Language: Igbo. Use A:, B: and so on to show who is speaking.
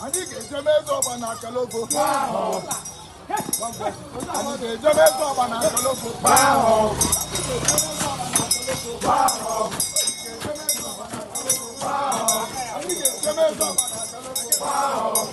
A: Anyị ga-ejebe eze ọgba na akalogo. Anyị ga-ejebe eze ọgba na akalogo. Anyị ga-ejebe eze ọgba na akalogo.